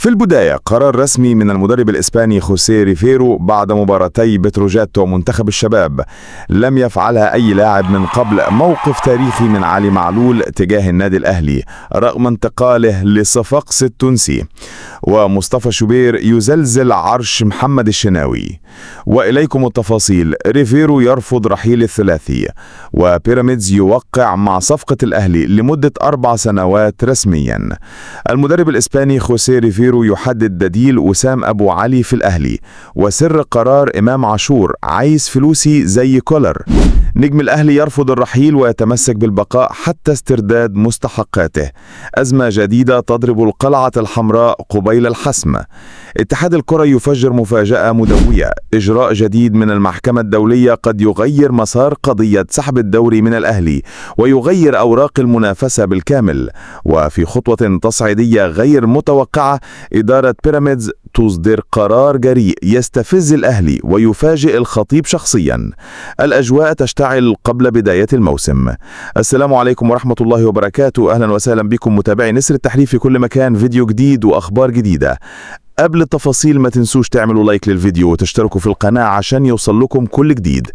في البداية قرار رسمي من المدرب الإسباني خوسيه ريفيرو بعد مباراتي بتروجيت ومنتخب الشباب. لم يفعلها أي لاعب من قبل. موقف تاريخي من علي معلول تجاه النادي الأهلي رغم انتقاله لصفاقس التونسي. ومصطفى شوبير يزلزل عرش محمد الشناوي. وإليكم التفاصيل. ريفيرو يرفض رحيل الثلاثي، وبيراميدز يوقع مع صفقة الأهلي لمدة 4 سنوات رسميا. المدرب الإسباني خوسيه ريفيرو يحدد بديل وسام أبو علي في الأهلي، وسر قرار إمام عاشور عايز فلوسي زي كولر. نجم الأهلي يرفض الرحيل ويتمسك بالبقاء حتى استرداد مستحقاته. أزمة جديدة تضرب القلعة الحمراء قبيل الحسم. اتحاد الكرة يفجر مفاجأة مدوية. إجراء جديد من المحكمة الدولية قد يغير مسار قضية سحب الدوري من الأهلي ويغير أوراق المنافسة بالكامل. وفي خطوة تصعيدية غير متوقعة، إدارة بيراميدز تصدر قرار جريء يستفز الأهلي ويفاجئ الخطيب شخصيا. الأجواء تشتعل قبل بداية الموسم. السلام عليكم ورحمة الله وبركاته. أهلا وسهلا بكم متابعي نسر التحليل في كل مكان. فيديو جديد وأخبار جديدة. قبل التفاصيل ما تنسوش تعملوا لايك للفيديو وتشتركوا في القناة عشان يوصل لكم كل جديد.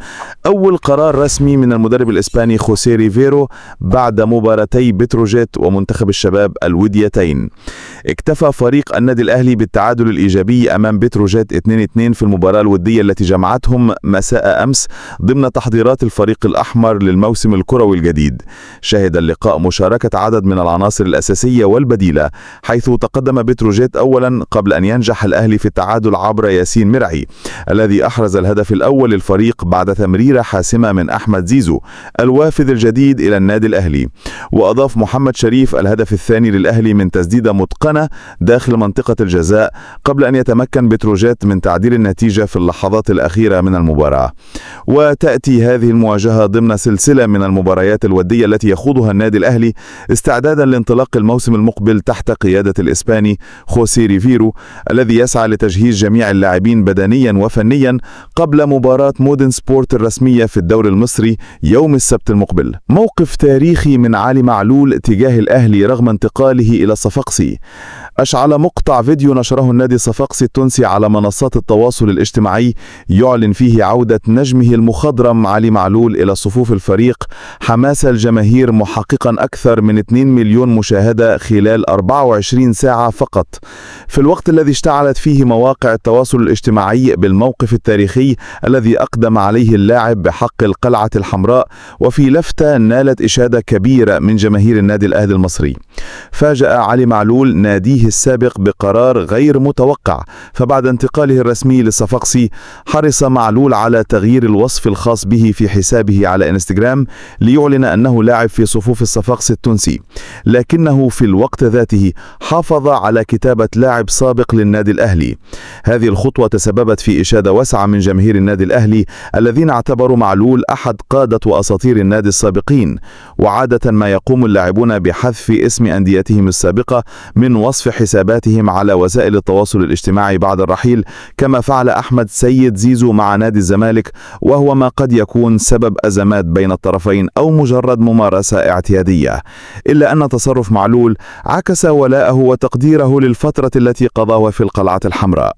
أول قرار رسمي من المدرب الإسباني خوسيه ريفيرو بعد مباراتي بتروجيت ومنتخب الشباب الوديتين. اكتفى فريق النادي الأهلي بالتعادل الإيجابي أمام بتروجيت 2-2 في المباراة الودية التي جمعتهم مساء أمس ضمن تحضيرات الفريق الأحمر للموسم الكروي الجديد. شهد اللقاء مشاركة عدد من العناصر الأساسية والبديلة، حيث تقدم بتروجيت أولا قبل أن ينجح الأهلي في التعادل عبر ياسين مرعي الذي أحرز الهدف الأول للفريق بعد تمريرة حاسمة من أحمد زيزو الوافد الجديد إلى النادي الأهلي. وأضاف محمد شريف الهدف الثاني للأهلي من تسديدة متقنة داخل منطقة الجزاء قبل أن يتمكن بتروجيت من تعديل النتيجة في اللحظات الأخيرة من المباراة. وتأتي هذه المواجهة ضمن سلسلة من المباريات الودية التي يخوضها النادي الأهلي استعدادا لانطلاق الموسم المقبل تحت قيادة الإسباني خوسيه ريفيرو الذي يسعى لتجهيز جميع اللاعبين بدنيا وفنيا قبل مباراة مودن سبورت الرسمية في الدوري المصري يوم السبت المقبل. موقف تاريخي من علي معلول تجاه الأهلي رغم انتقاله إلى صفاقسي. أشعل مقطع فيديو نشره النادي الصفاقسي التونسي على منصات التواصل الاجتماعي يعلن فيه عودة نجمه المخضرم علي معلول إلى صفوف الفريق حماس الجماهير، محققا أكثر من 2 مليون مشاهدة خلال 24 ساعة فقط، في الوقت الذي اشتعلت فيه مواقع التواصل الاجتماعي بالموقف التاريخي الذي أقدم عليه اللاعب بحق القلعة الحمراء، وفي لفتة نالت إشادة كبيرة من جماهير النادي الأهلي المصري. فاجأ علي معلول ناديه السابق بقرار غير متوقع، فبعد انتقاله الرسمي للصفاقسي حرص معلول على تغيير الوصف الخاص به في حسابه على انستغرام ليعلن أنه لاعب في صفوف الصفاقسي التونسي، لكنه في الوقت ذاته حافظ على كتابة لاعب سابق للنادي الأهلي. هذه الخطوة تسببت في إشادة واسعة من جماهير النادي الأهلي الذين اعتبروا معلول أحد قادة وأساطير النادي السابقين. وعادة ما يقوم اللاعبون بحذف اسم أنديتهم السابقة من وصف حساباتهم على وسائل التواصل الاجتماعي بعد الرحيل، كما فعل أحمد سيد زيزو مع نادي الزمالك، وهو ما قد يكون سبب أزمات بين الطرفين أو مجرد ممارسة اعتيادية. إلا أن تصرف معلول عكس ولاءه وتقديره للفترة التي قضاها في القلعة الحمراء.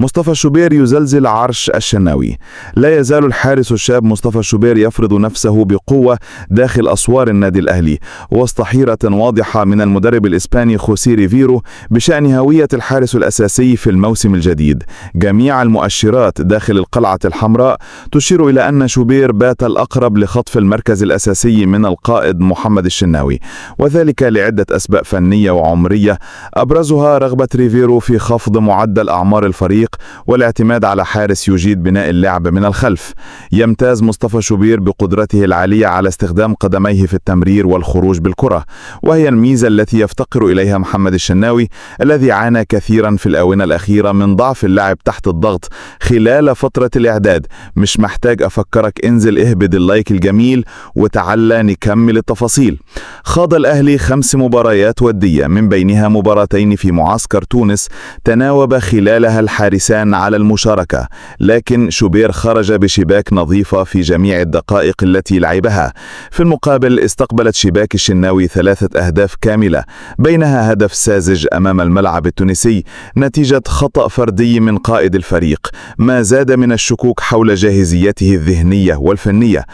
مصطفى شوبير يزلزل عرش الشناوي. لا يزال الحارس الشاب مصطفى شوبير يفرض نفسه بقوة داخل أسوار النادي الأهلي وسط حيرة واضحة من المدرب الإسباني خوسيه ريفيرو بشأن هوية الحارس الأساسي في الموسم الجديد. جميع المؤشرات داخل القلعة الحمراء تشير إلى أن شوبير بات الأقرب لخطف المركز الأساسي من القائد محمد الشناوي، وذلك لعدة أسباب فنية وعمرية، أبرزها رغبة ريفيرو في خفض معدل أعمار الفريق والاعتماد على حارس يجيد بناء اللعب من الخلف. يمتاز مصطفى شوبير بقدرته العالية على استخدام قدميه في التمرير والخروج بالكرة، وهي الميزة التي يفتقر إليها محمد الشناوي الذي عانى كثيرا في الآونة الأخيرة من ضعف اللاعب تحت الضغط خلال فترة الإعداد. مش محتاج أفكرك، انزل اهبد اللايك الجميل وتعالى نكمل التفاصيل. خاض الأهلي 5 مباريات ودية، من بينها مباراتين في معسكر تونس تناوب خلالها الحارسان على المشاركة، لكن شوبير خرج بشباك نظيفة في جميع الدقائق التي لعبها. في المقابل استقبلت شباك الشناوي 3 أهداف كاملة، بينها هدف ساذج أمام الملعب التونسي نتيجة خطأ فردي من قائد الفريق، ما زاد من الشكوك حول جاهزيته الذهنية والفنية.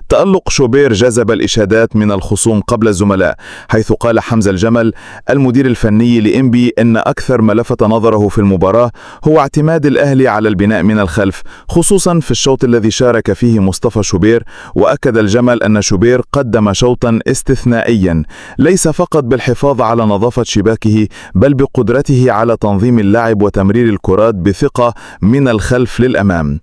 تألق شوبير جذب الإشادات من الخصوم قبل الزملاء، حيث قال حمزة الجمل المدير الفني لإنبي إن أكثر ما لفت نظره في المباراة هو اعتماد الأهلي على البناء من الخلف، خصوصا في الشوط الذي شارك فيه مصطفى شوبير. وأكد الجمل أن شوبير قدم شوطا استثنائيا، ليس فقط بالحفاظ على نظافة شباكه بل بقدرته على تنظيم اللعب وتمرير الكرات بثقة من الخلف للأمام.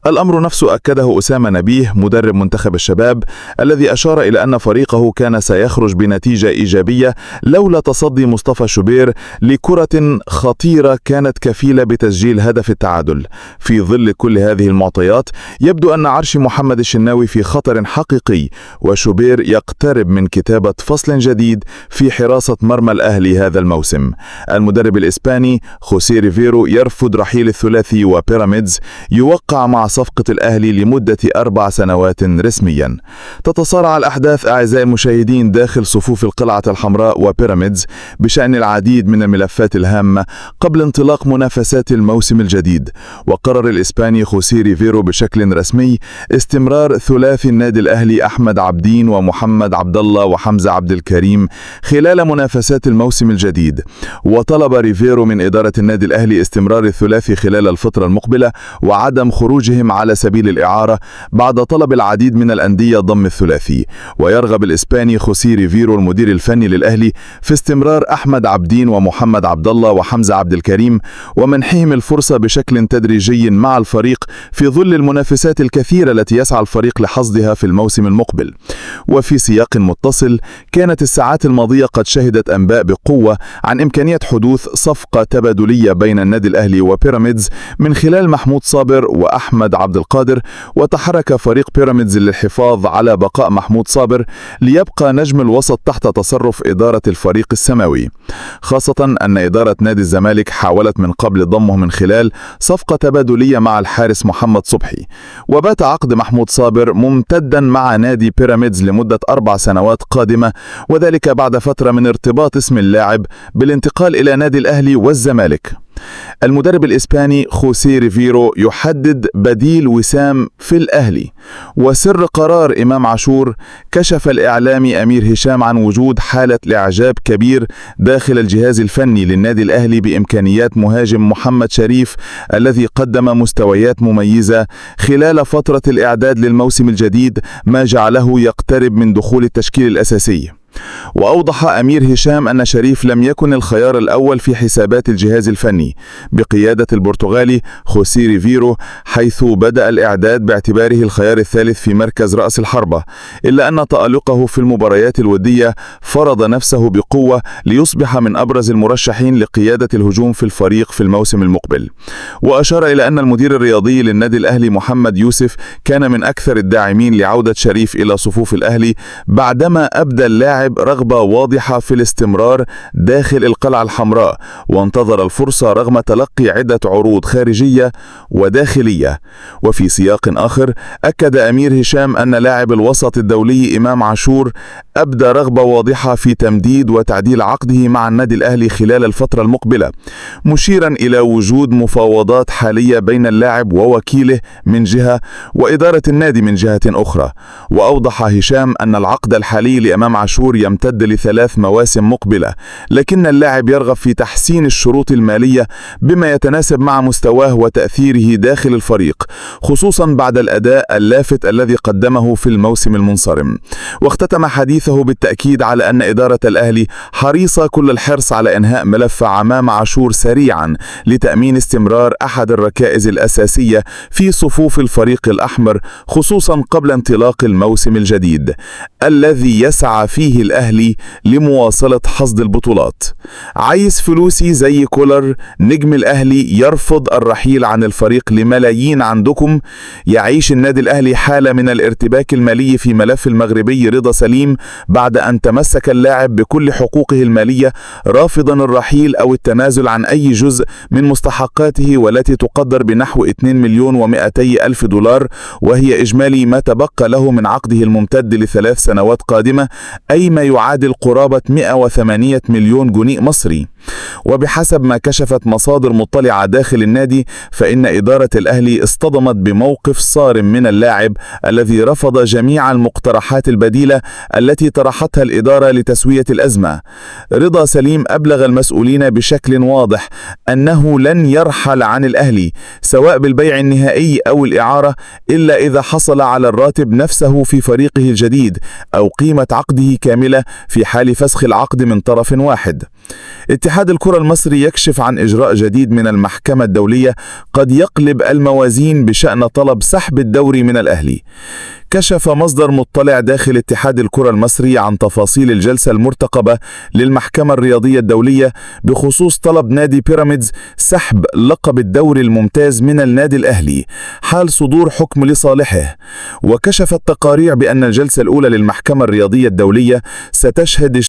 الأمر نفسه أكده أسامة نبيه مدرب منتخب الشباب، الذي أشار إلى أن فريقه كان سيخرج بنتيجة إيجابية لولا تصدي مصطفى شوبير لكرة خطيرة كانت كفيلة بتسجيل هدف التعادل. في ظل كل هذه المعطيات يبدو أن عرش محمد الشناوي في خطر حقيقي، وشوبير يقترب من كتابة فصل جديد في حراسة مرمى الأهلي هذا الموسم. المدرب الإسباني خوسيه ريفيرو يرفض رحيل الثلاثي، وبيراميدز يوقع مع صفقة الأهلي لمدة 4 سنوات رسميا. تتصارع الأحداث أعزائي المشاهدين داخل صفوف القلعة الحمراء وبيراميدز بشأن العديد من الملفات الهامة قبل انطلاق منافسات الموسم الجديد. وقرر الإسباني خوسيه ريفيرو بشكل رسمي استمرار ثلاثي النادي الأهلي أحمد عبدين ومحمد عبد الله وحمزة عبد الكريم خلال منافسات الموسم الجديد. وطلب ريفيرو من إدارة النادي الأهلي استمرار الثلاثي خلال الفترة المقبلة وعدم خروجهم على سبيل الإعارة بعد طلب العديد من الأندية ضم الثلاثي. ويرغب الإسباني خوسيه ريفيرو المدير الفني للأهلي في استمرار أحمد عبدين ومحمد عبد الله وحمزة عبد الكريم ومنحهم الفرصة بشكل تدريجي مع الفريق في ظل المنافسات الكثيرة التي يسعى الفريق لحصدها في الموسم المقبل. وفي سياق متصل، كانت الساعات الماضية قد شهدت أنباء بقوة عن إمكانية حدوث صفقة تبادلية بين النادي الأهلي وبيراميدز من خلال محمود صابر وأحمد عبد القادر. وتحرك فريق بيراميدز للحفاظ على بقاء محمود صابر ليبقى نجم الوسط تحت تصرف إدارة الفريق السماوي، خاصة أن إدارة نادي الزمالك حاولت من قبل ضمه من خلال صفقة تبادلية مع الحارس محمد صبحي. وبات عقد محمود صابر ممتدا مع نادي بيراميدز لمدة 4 سنوات قادمة، وذلك بعد فترة من ارتباط اسم اللاعب بالانتقال إلى نادي الأهلي والزمالك. المدرب الإسباني خوسيه ريفيرو يحدد بديل وسام في الأهلي. وسر قرار إمام عاشور، كشف الإعلامي أمير هشام عن وجود حالة إعجاب كبير داخل الجهاز الفني للنادي الأهلي بإمكانيات مهاجم محمد شريف الذي قدم مستويات مميزة خلال فترة الإعداد للموسم الجديد، ما جعله يقترب من دخول التشكيل الأساسي. وأوضح أمير هشام أن شريف لم يكن الخيار الأول في حسابات الجهاز الفني بقيادة البرتغالي خوسيه ريفيرو، حيث بدأ الإعداد باعتباره الخيار الثالث في مركز رأس الحربة، إلا أن تألقه في المباريات الودية فرض نفسه بقوة ليصبح من أبرز المرشحين لقيادة الهجوم في الفريق في الموسم المقبل. وأشار إلى أن المدير الرياضي للنادي الأهلي محمد يوسف كان من أكثر الداعمين لعودة شريف إلى صفوف الأهلي بعدما أبدى اللاعب رغبة واضحة في الاستمرار داخل القلعة الحمراء، وانتظر الفرصة رغم تلقي عدة عروض خارجية وداخلية. وفي سياق آخر، أكد أمير هشام أن لاعب الوسط الدولي إمام عاشور أبدى رغبة واضحة في تمديد وتعديل عقده مع النادي الأهلي خلال الفترة المقبلة، مشيرا إلى وجود مفاوضات حالية بين اللاعب ووكيله من جهة وإدارة النادي من جهة أخرى. وأوضح هشام أن العقد الحالي لإمام عاشور يمتد ل3 مواسم مقبلة، لكن اللاعب يرغب في تحسين الشروط المالية بما يتناسب مع مستواه وتأثيره داخل الفريق، خصوصا بعد الأداء اللافت الذي قدمه في الموسم المنصرم. واختتم حديثه بالتأكيد على أن إدارة الأهلي حريصة كل الحرص على إنهاء ملف عمام عاشور سريعا لتأمين استمرار أحد الركائز الأساسية في صفوف الفريق الأحمر، خصوصا قبل انطلاق الموسم الجديد الذي يسعى فيه الأهلي لمواصلة حصد البطولات. عايز فلوسي زي كولر نجم الأهلي يرفض الرحيل عن الفريق لملايين عندكم. يعيش النادي الأهلي حالة من الارتباك المالي في ملف المغربي رضا سليم بعد أن تمسك اللاعب بكل حقوقه المالية، رافضا الرحيل أو التنازل عن أي جزء من مستحقاته والتي تقدر بنحو 2,200,000 دولار، وهي إجمالي ما تبقى له من عقده الممتد ل3 سنوات قادمة، أي بما يعادل قرابة 108 مليون جنيه مصري. وبحسب ما كشفت مصادر مطلعة داخل النادي، فإن إدارة الأهلي اصطدمت بموقف صارم من اللاعب الذي رفض جميع المقترحات البديلة التي طرحتها الإدارة لتسوية الأزمة. رضا سليم أبلغ المسؤولين بشكل واضح أنه لن يرحل عن الأهلي سواء بالبيع النهائي أو الإعارة إلا إذا حصل على الراتب نفسه في فريقه الجديد أو قيمة عقده كاملة في حال فسخ العقد من طرف واحد. اتحاد الكرة المصري يكشف عن إجراء جديد من المحكمة الدولية قد يقلب الموازين بشأن طلب سحب الدوري من الأهلي. كشف مصدر مطلع داخل اتحاد الكرة المصري عن تفاصيل الجلسة المرتقبة للمحكمة الرياضية الدولية بخصوص طلب نادي بيراميدز سحب لقب الدوري الممتاز من النادي الأهلي حال صدور حكم لصالحه. وكشفت تقارير بأن الجلسة الأولى للمحكمة الرياضية الدولية ستشهد